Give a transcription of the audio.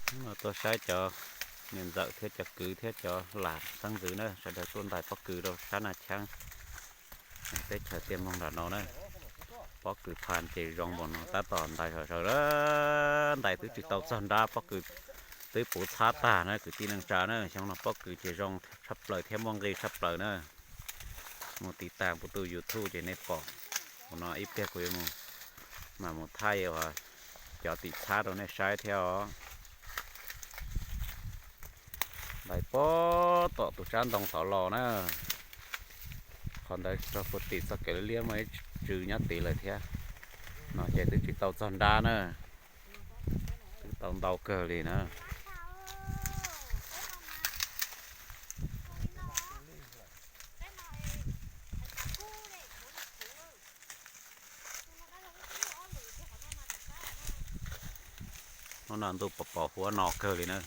Hnub no tuaj saib cov niam ntxawm thiab cov kwv thiab cov lam xeeb ntxwv na, sawv daws tuaj ntais pob kws rau sab Naj Cheeb, teb chaws Tiaj Moog nram no na. Pob kws phas ces zoo npaum no, tab tom ntais sawv sawv, ntais twb tsis tau txog nrab, pob kws twb puv txhab tag na kwv tij neej tsa na. Xyoo no pob kws ces zoo tshaj plaws thiab muaj nqis tshaj plaws na. Mus tiv tas kuv tus YouTube ces nej pom. Ua no ib pliag kuv yuav mus, mam mus thaij cov tim txhab rau nej saib thiab os. Ntais puag tom tus tsab ntoo tod los na. Qhov ntawd rau puag tim txoj kev liab liab muaj ib tswv nyob tid lawm thiab. No ces twb tsis tau txog nrab na. Twb tau ntau kawg li na. Hnub no ntuj pos pos huab no kawg li na.